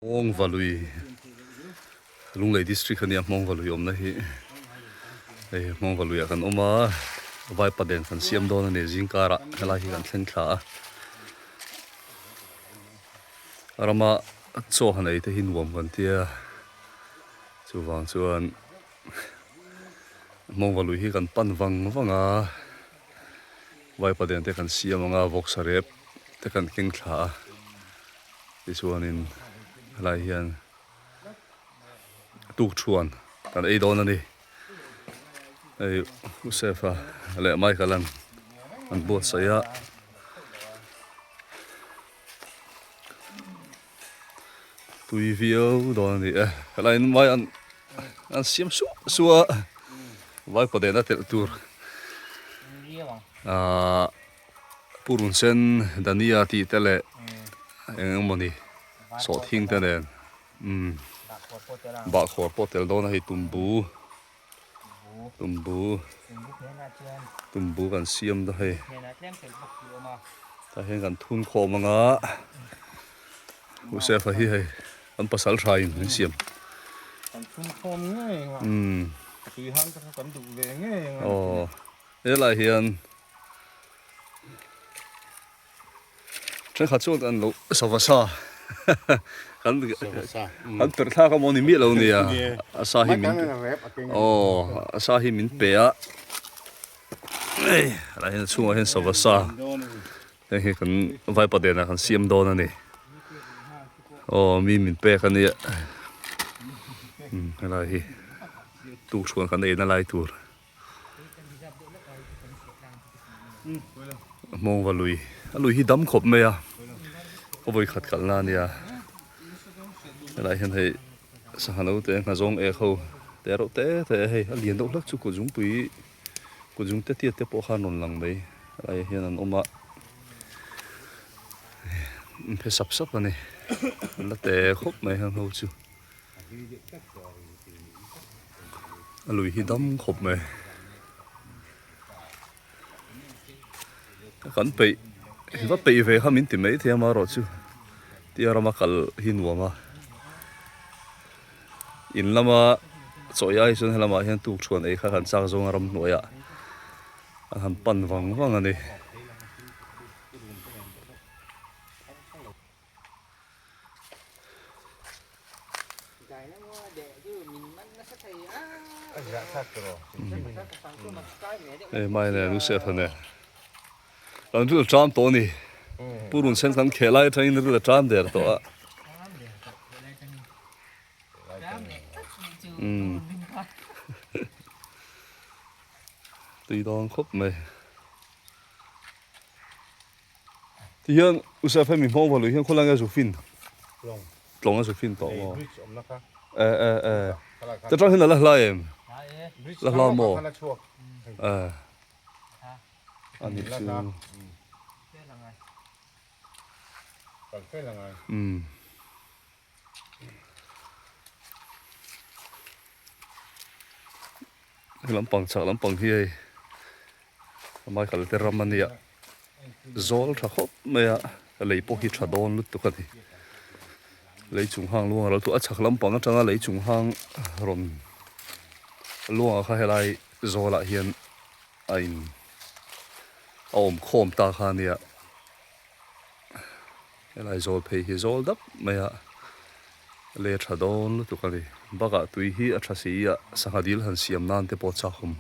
Hmawngvalui, Lunglei District a nia Hmawngvalui awmna hi hei Hmawngvaluiah kan awm a, Vaipaden kan siam dawn a ni zingkarah helai hi kan thleng thla a, rama chaw han ei te hi nuam kan tia chuvang chuan Hmawngvalui hi kan pan vang vang a, Vaipaden te kan siam ang a, vawksa rep te kan keng thla a. Tichuanin helai hian tukṭhuan kan ei dawn a ni. Hei Usefa leh Michael an an buatsaih a. Tui viau dawn a ni e. Helai in vai an an siam suah suah a. Vai pawh dehna telh tur. Ahh. Purun sen Dania tih te leh eng eng mawni sawhthing te nen umm bahkhawr pawh tel dawn a hei tumbu tumbu tumbu kan siam ta hei tah hian kan thun khawm anga Josefa hi hei an pasal tha in min siam kan thun khawm ngei anga tui hang te kha kan duh ve ngei anga aw helai hian. Thenkhat chuan kan lo sava sa kan kan perh thlak a maw ni miah lo nia a sa hi min aw a sa hi min pe a hei helai hian a chhungah hian sava sa heng hi kan vaipa denah kan siam dawn a ni aw mi min pek a nia helai hi tukṭhuan kan eina lai tur. Hmawngva lui a lui hi dam khawp mai a ka vawi khat kalna a nia helai hian hei sangha naute nghazawng ek ho te reuh te te hei a lian deuh hlek chu kut zungpui kut zung te tiat te pawh khan rawn lang mai helai hian an awm a an phe sap sap a ni an la te khawp mai heng ho chu. A lui hi dam khawp mai kan peih va peih ve kha min ti mai thei a amaherawhchu tia rama kal hi nuam a in lama chawi ai chuan helamah hian tukṭhuan ei kha kan chak zawng a ramhnuaiah an han pan vang vang a ni. Hei mai nge lu seh than e kan ril a ṭam tawh a ni purun sen kan kheh lai aṭangin ril a ṭam der tawh a umm tui dawn khawp mai. Ti hian Usaf hemi hmawng valu hian khawlai nge zu fin? Tlawng. Tlawng a zu fin tawh maw? Bridge awmna kha. E e e. Ta tang hian a la hla em? La hla maw? E. Ani chu. Umm. He lampang chhak lampang hi hei Michael te ram a nia zawl tha khawp mai a lei pawh hi tha dawn lutuk a ni lei chung hang luang a lo tluh a chhak lampang atanga lei chung hang rawn luang kha helai zawlah hian a in a awm khawm ta kha a nia. Helai zawl phei hi zawl dap mai a, le tha dawn lutuk a ni. Bakah tui hi a tha si a, sangha dil han siam nan te pawh chak awm.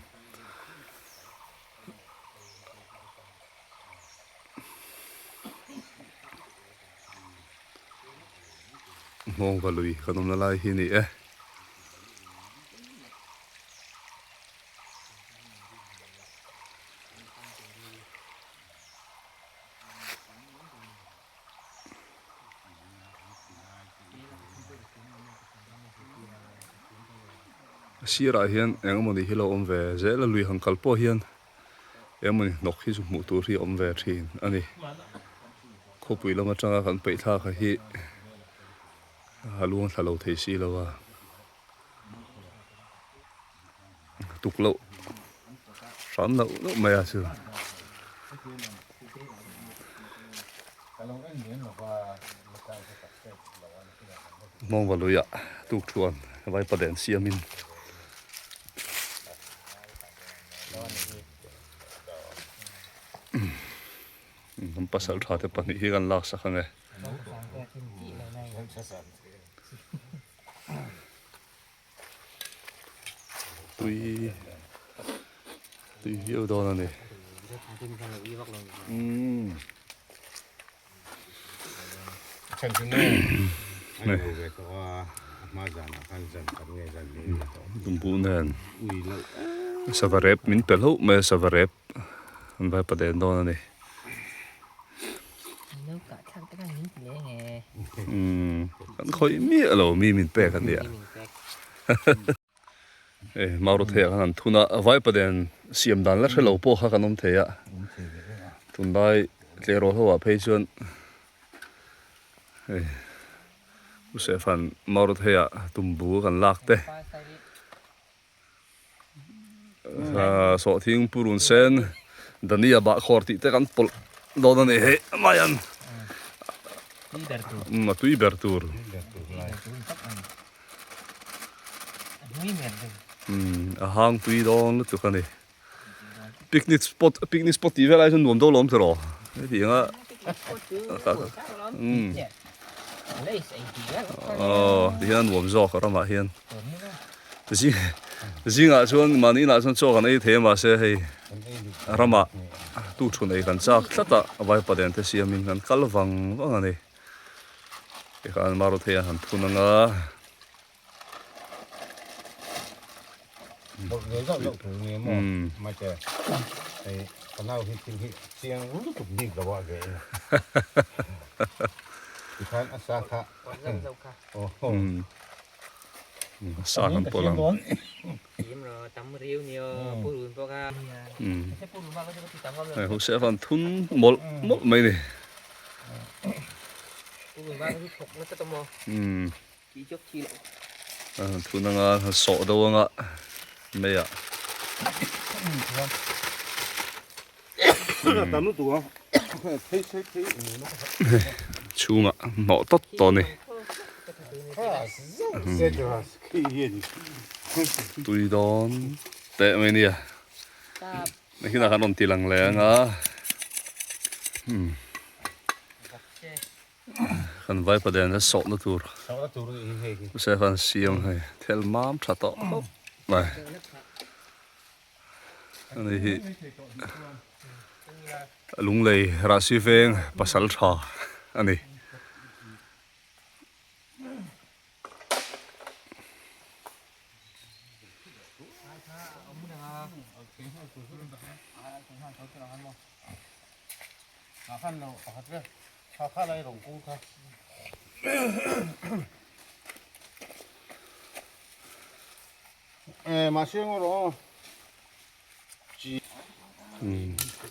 Nghawng va lui kan awmna lai hi a ni e. A sirah hian eng emawni hi lo awm ve zel a lui han kal pawh hian eng emawni hnawk hi chu hmuh tur hi a awm ve thin a ni khawpui lam atanga kan peih thlak a hi a luang thla lo thei si lo a. Tuk loh hram loh loh mai a chu. Hmawngva luiah tuk thuan vaipa den siamin. Kan pasal tha te pahnih hi kan lak sak ange. Tui tui viau dawn a ni. Umm. Tumbu nen sava rep min pe hlauh mai a sava rep an vai paden dawn a ni. Umm kan khawih miah lo mi min pek a nia. Hei Maurothei ah khan an thun a, Vaipaden siam dan la hre lo pawh kha kan awm thei a, tunlai tleirawl ho ah phei chuan hei U Sefan Maurothei ah tumbu kan lak te sawhthing purun sen dania bahkhawr tih te kan pawlh dawn a ni hei maian a tui ber tur. A hang tui dawn lutuk a ni. Picnic spot picnic spot tih vel ai chuan nuam deuh lawm tiraw heti anga aw ti hian a nuam zawk a ramah hian zing zingah chuan mahni inah chuan chaw kan ei thei a mahse hei ramah tuchhun ei kan chak tlat a vaipa den te siamin kan kal vang vang a ni. Tikhan Maruthei a han thun anga. Sa kan pawlh ang. Hei ho se avan thun mawlh mawlh mai ni. Umm thun anga han sawh deuh anga mai ah. Chhungah hnawh tawt tawh a ni. Tui dawn teh mai nia. Nakinah kan rawn ti lang leh ang a. Kan vaipa den a sawhna tur. Mahse khan siam hei thel mam tha tawh khawp mai. Ani hi Lunglei Rahsi veng pasal tha a ni.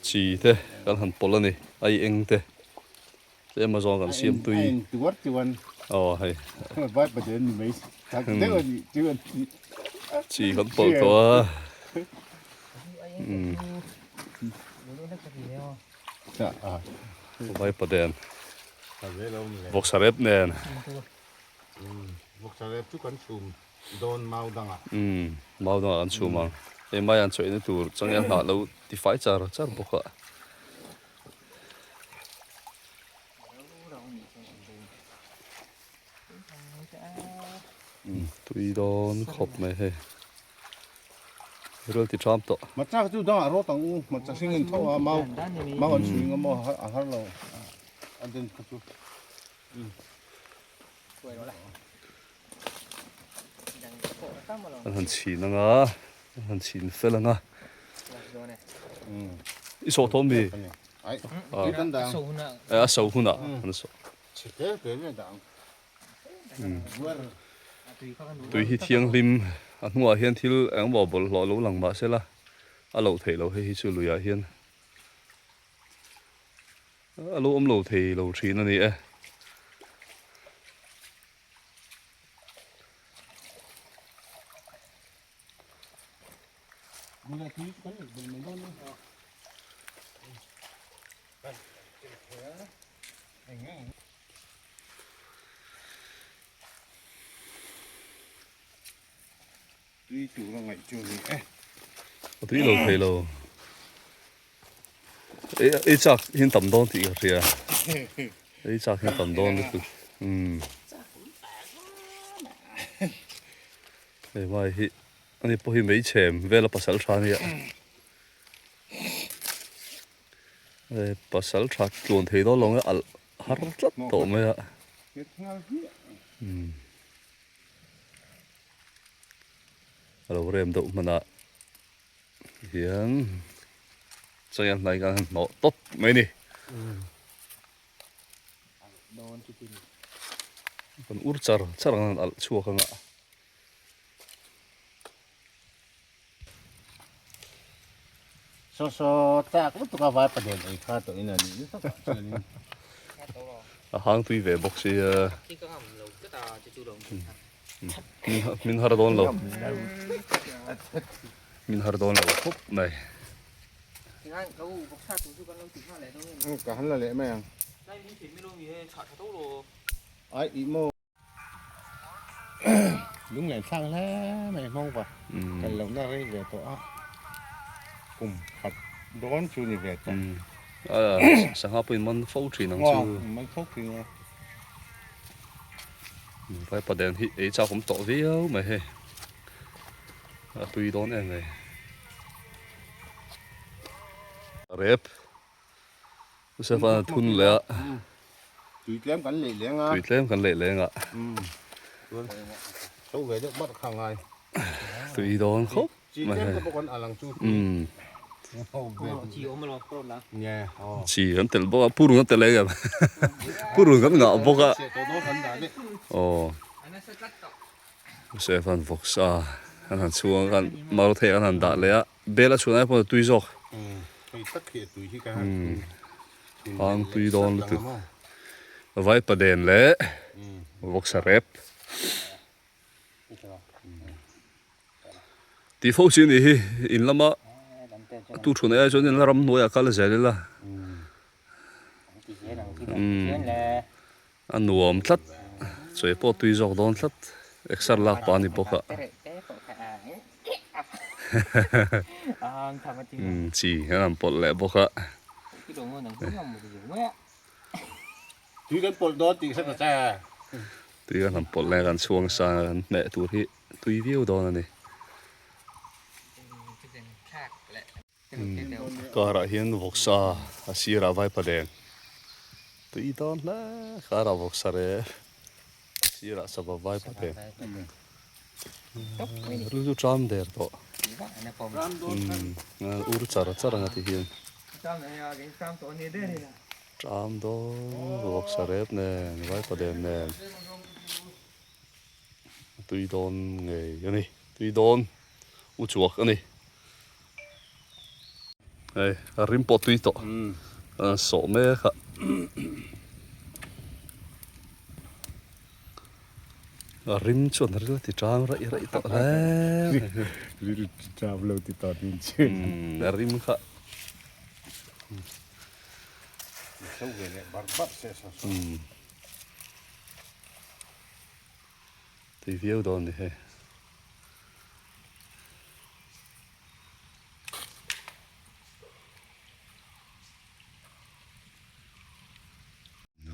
Chi te kan han pawlh a ni ai eng te tlem a zawng kan siam tui aw hei chi kan pawlh tawh a vaipaden vawksa rep nen. Dawn mau dangah. Umm mau dangah kan chhum ang. Hei mai an chawihna tur changel hnah lo ti fai char char bawk a. Umm tui dawn khawp mai hei. Rel ti ṭham tawh. Hmarcha chu dangah rawt ang u. Hmarcha hring in tho a mau mau an chhui ngam maw a har lo a den kha chu. An han chhin anga an han chhin fel anga i sawh tawh mi a so hunah an sawh tui hi thianghlim a hnungah hian thil engemaw bawlhhlawh lo lang mahse la a loh theih loh hei hi chu luiah hian A lo awm lo thei lo thin a ni e. Tui tur a ngaih chu ni e. A tui lo thei lo. Ei ei chak hin tam dawn tih ka hria. Ei chak hin tam dawn lutuk. Umm. Hei mai hi ani pawh hi meichhem vela pasal tha ania. Hei pasal tha tluan thei dawn lo nge alh har tlat tawh mai a. Umm. A lo rem deuh hman ah hian chai a hnai khan a hnawh tawp mai a ni. Kan ur char char ang a alh chhuak ang a. Saw saw chak lutuk a vai paden ei kha tawh in a ni nasa tak chuan in. A hang tui ve bawk sia. Min har dawn lo. Min har dawn lo khawp mai. Ka han la leh mai ang. Ai ih maw. Lunglen thlak hle mai hmawng va kal lohna rei ve tawh a kum khat dawn chu ni ve tawh. Sangha pawhin man fo thin ang chu. Man fo thin a. Vai paden hi ei chak awm tawh viau mai hei. A tui dawn em mai. Rep. Josefa thun leh a. Tui tlem kan leh leng a. Tui tlem kan leh leng a. Tho ve deuh barh kha ngai. Tui dawn khawp mai hei. Chi tlem te pawh kan al ang chu. Chi kan telh bawk a, purun kan telh eng em? Purun kan ngah bawk a. Aw. Josefa'n vawksa an han chhung a, maruthei an han dah leh a. Bel a chhun ai pawh a tui zawk. Hang tui dawn lutuk. Vaipa den leh vawksa rep. Tih fo chi a nih hi in lama tu thun ai chuan in la ram hnuaiah kal zel ila. A nuam tlat, chawi pawh tui zawk dawn tlat, exer lak pah a ni bawk a. Chi an han pawlh leh bawk a. Tui kan pawlh dawn tih hre ta che. Tui kan han pawlh leh kan chhuang sang a kan hmeh tur hi tui viau dawn a ni. Car ah hian vawksa a sirah vaipa nen tui dawn hle car ah vawksa reh a sirah sava vaipa nen rilru ṭam der tawh ur char char anga ti hian ṭam dawn vawksa rep nen vaipa den nen tui dawn ngei a ni tui dawn u chuak a ni. Hei a rim pawh tui tawh a sawh mek a a rim chuan a ril a ti chang raih raih tawh hle mai ril ti chang lo ti tawh din chu a rim kha so ve leh bar bar se sa sa tui viau dawn ni hei.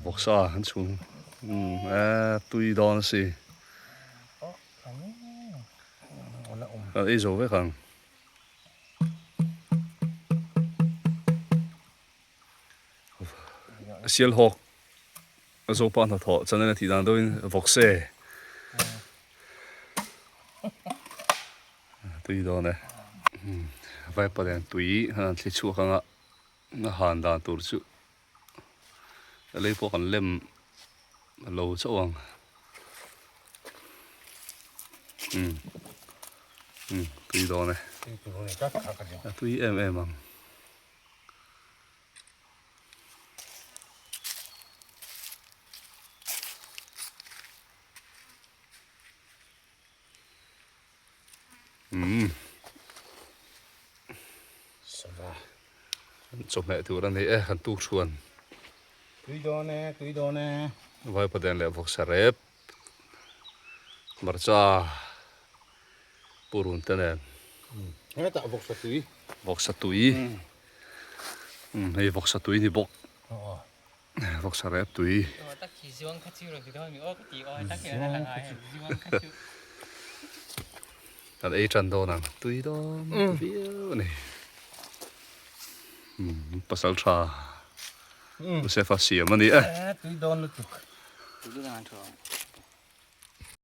Vawksa an chhung umm tui dawn a si kan ei zo vek ang. Sialhawk A zopa hnathawh channel a tih dan deuhin vawkse tui dawn e. Vaipa nen tui an han thli chhuak ang a, a han dan tur chu a lei pawh kan lem lo chauh ang. Umm umm tui dawn e. A tui em em ang. Umm Sava chawhmeh tur a ni e kan tuk chhuan. Tui dawn e tui dawn e. Vaipaden leh vawksa rep hmarcha. Purun te nen. Hetah vawksa tui. Vawksa tui. Hei vawksa tui ni bawk. Vawksa rep tui. Kan ei tan dawn ang. Tui dawn viau a ni. Pasal tha. Josefa siam a ni e. Tui dawn lutuk.